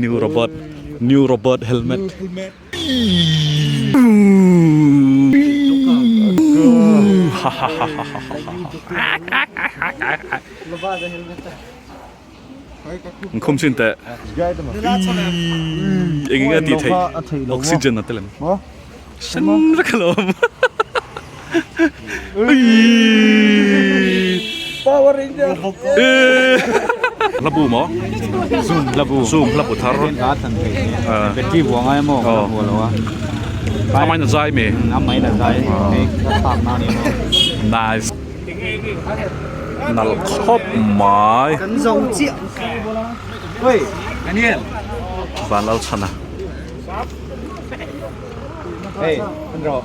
New robot new robot helmet. Khum chin teh. Eng enge a tih theih oxygen a tel em? Sen vek alawm. Power Ranger. Hla bu maw? Zoom hla bu. Zoom hla bu thar. Battery vuah ngai maw ka la vuah lo a. A main a zai mi. A main a zai. Hei ka thlak na ni maw. Nice. Nal khawp mai. Kan zo chiah. Oi, Daniel. Vanlal chhana. Hey, an rawh.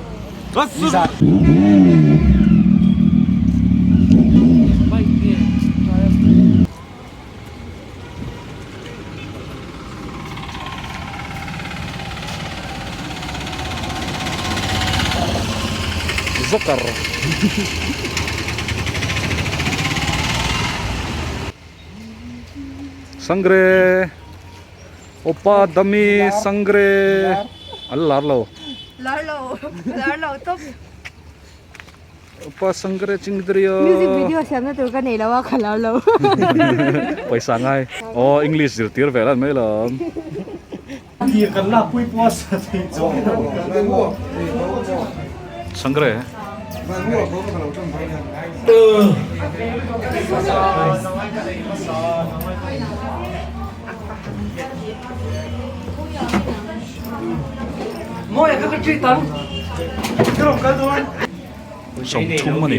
Joker. Sangre Opa Dami Sangre an lar lo. Lar lo lar lo tawp. Opa Sangre Chingdrio. Music video siamna tur ka nei lo a ka lar lo. Pawisa ngai. Aw English zirtir ve lan mai lo. Tir kan lak pui pawh a sa thei chuang lo. Sangre. Sawmthum a ni.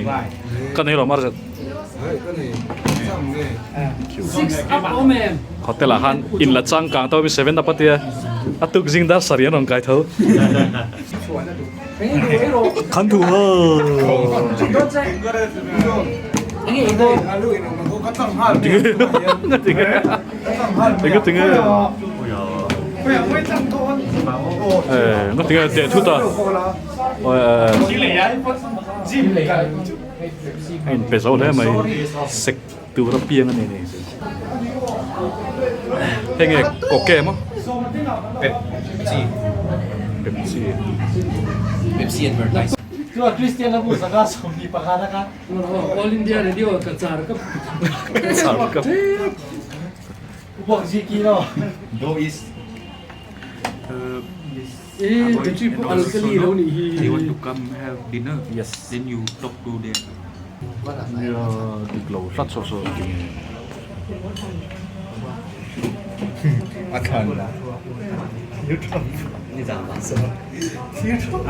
Ka nei lo mar zet. Hotel ah khan in la changkang tawh mi seven up a tia a tuk zing dar sarih an rawn kai tho. Khan thu ho. Tinge tinge tinge teh thut a. A inpe zo hle mai sek tur a piang a ni ni hei nge coke maw Pepsi Pepsi Pepsi advertise All India Radio ka char ka char ka Though is Eh, battery pawh alkali lo nih hi. They want to come have dinner. Yes. Then you talk to them. Nia dik lo hlat saw saw ti nge. A thlan.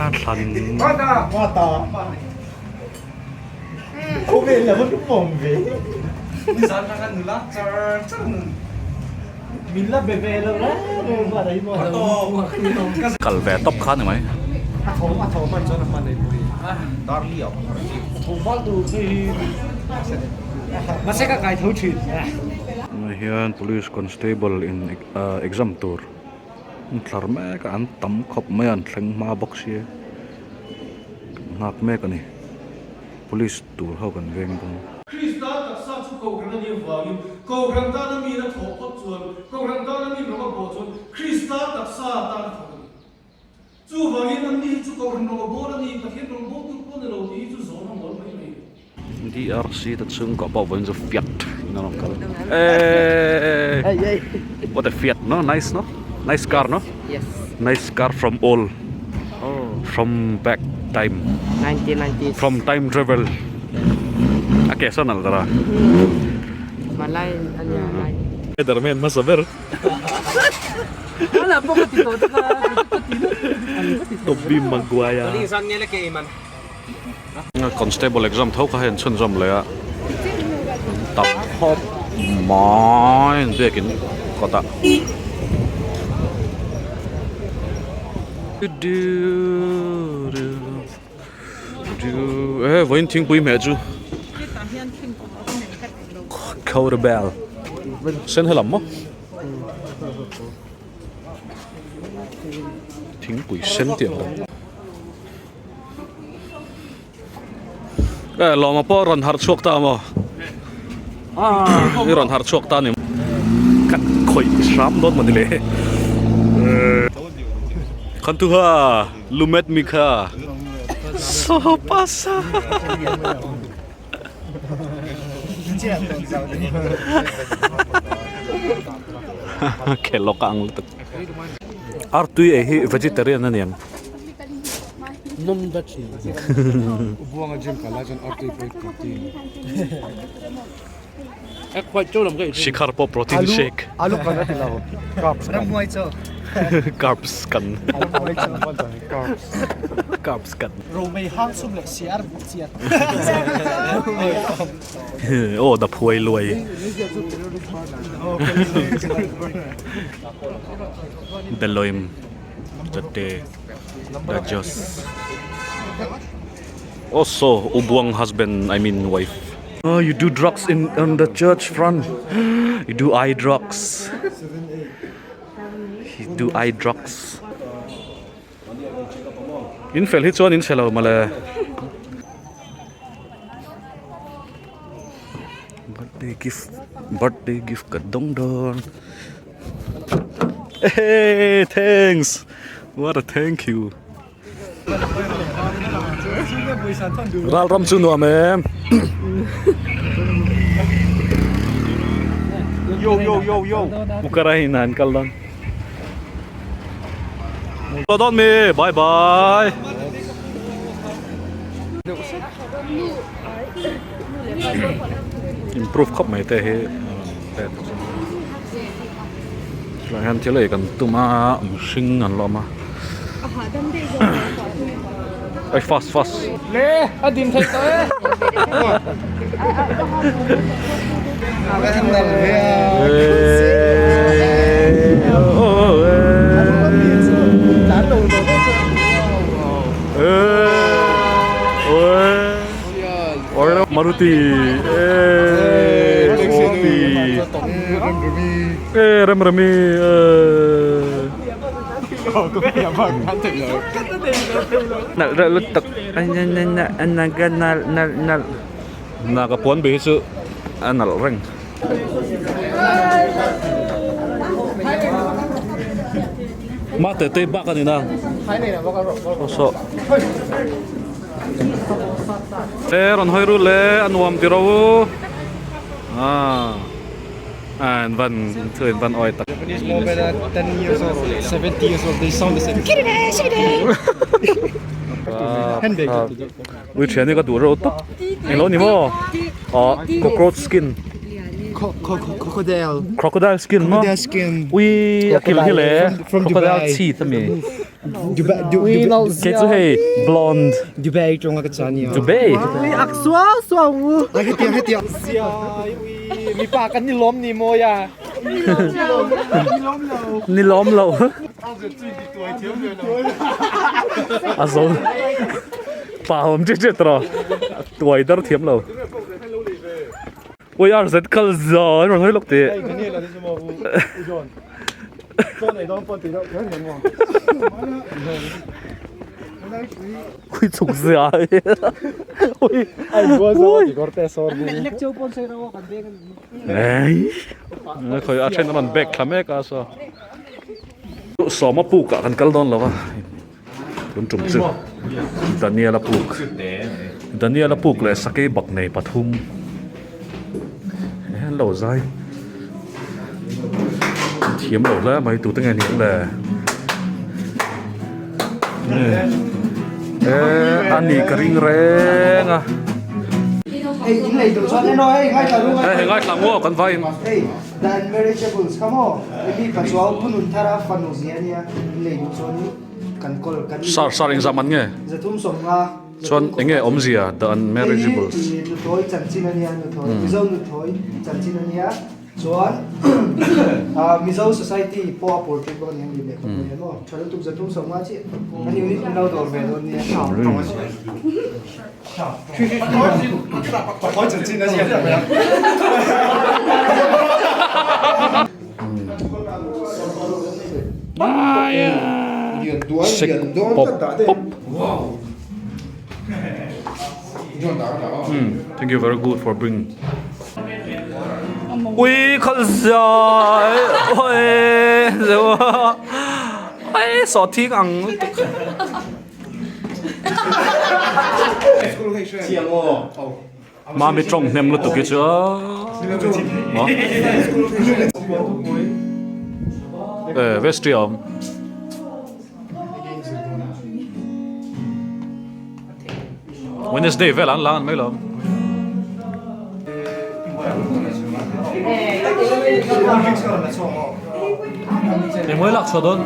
A thlan. Kal ve tawp kha ni mai. Tunah hian police constable in exam tur an thlar mek a an tam khawp mai a an thleng hma bawk sia nghak mek a ni. Police tur ho kan veng bawm. Krista taksa chu Kohhran a nih avangin Kohhran tana mi in a thawh phawt chuan, Kohhran tana mi rawng a bawh chuan Krista taksa tan a thawk a ni. Chuvangin an ni hi chu Kohhran rawng a bawl a ni, Pathian rawng bawl tur pawh a ni lo tih hi chu zawhna mawl mai mai a ni. DRC te chhungkaw pawh vawiin chu Fiat in a rawn kal. Eeeeee what a Fiat no nice no nice car no. Yes. Nice car from old. Oh. From back time. 1990s. From time travel. A ke sawn al dara. Malai ania lai. Spiderman hmasa ber. Wala pawh ka ti tawh tak a. Tobey Maguire. Constable exam tho kha hei an chhunzawm leh a. Tam khawp mai an biakin kawtah. Eh vawiin thingpui hmeh chu Coat bell sen helam maw thingpui sen tih ang deuh. Eh lawma pawh rawn harh chhuak ta maw? I rawn harh chhuak ta a ni. Ka khawi. khawih hram dawn mawni le Khantuha lumet mi kha sawpasa khel lawk a ang lutuk artui ei hi vegetarian a niang. Shikhar pawh protein shake. Carbs kan. Carbs kan. Aw da phuai luai. Deloim Chate Da Jos. Also Ubuang husband I mean wife. Oh you do drugs in on the church front you do eye drugs he do eye drugs in fel hi chuan in chhe lo mawle birthday gift birthday gift ka dawng dawn hey thanks what a thank you. Ral ram chu nuam em. Yo yo yo yo. Ukarain an kal dawn. Kal dawn mi bye bye. Improve khawp mai te hi Tilai hian thil ei kan tum a mihring an lawm a Ei fast fast Le a din theih tawh e. Maruti e Remremi nalh reuh lutuk nalh nalh nalh na ka puan bih hi chu a nalh reng. Mah te te bak a ni na saw. E rawn hawi ru le a nuam ti ro u ah an van thu in van awi tak. Japanese more than 10 years old, 70 years old, they sound the same. Handbag. Ui thian hi ka duh reuh tawp. Englo ni maw? Ah cockroach skin. Crocodile. Crocodile skin maw? Crocodile skin. Ui a kil hi le From crocodile Dubai. chit ami. Dubai Kei chu hei blonde. Dubai tawng a ka cha nia. Dubai. Ak suau suau u. Hetiang hetiang. Mipa kan ni lawm ni maw ya. Ni lawm lo. A zo. Pa awm che che tawh. Tuai dar thiam lo. Ui RZ kal za an rawn hawi lawk tih. Ui chhuk zia ui ui Khawi a then an rawn bag thla mek a saw Sawma puk ah kan kal dawn lo a. Tun tum chu Daniel a puk Daniel a puk leh sakei bak nei pathum he an lo zai thiam lo hle mai tute nge ni ang le e a ni ka ring reng a hei ngaithla maw kan vaiin. The unmarriageables kha maw? Emi Pachuau Punun Thara fanu zia ania in lei duh chuan in kan call kan Sir sir engzah man nge? Zathum sawmnga Chuan enge awmzia the unmarriageables? Hei hi nuthawi chanchin ania nuthawi Mizo nuthawi chanchin ania chuan Mizo society pawh a portrait bawk ania ni leh khawp mai maw tha lutuk zathum sawmnga chiah an unit min lo dawr ve dawn nia. Shake pop pop Thank you very good for bring. Ui khalh zai ui sawhthing ang lutuk. Mami tawng hnem lutuk hi chu a e vestry a awm. Wednesday vel an la an mai lo. Engmawii lak chhuah dawn.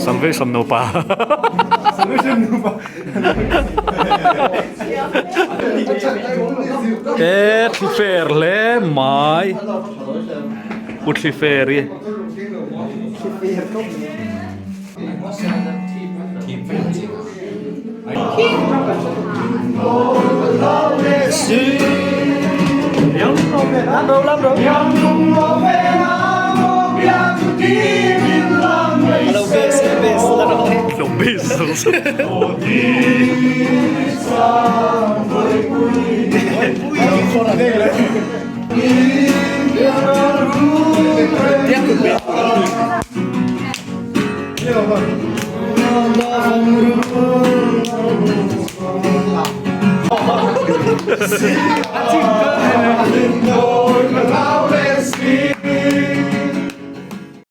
Salvation nupa. E thli fer hle mai. U thli fer i.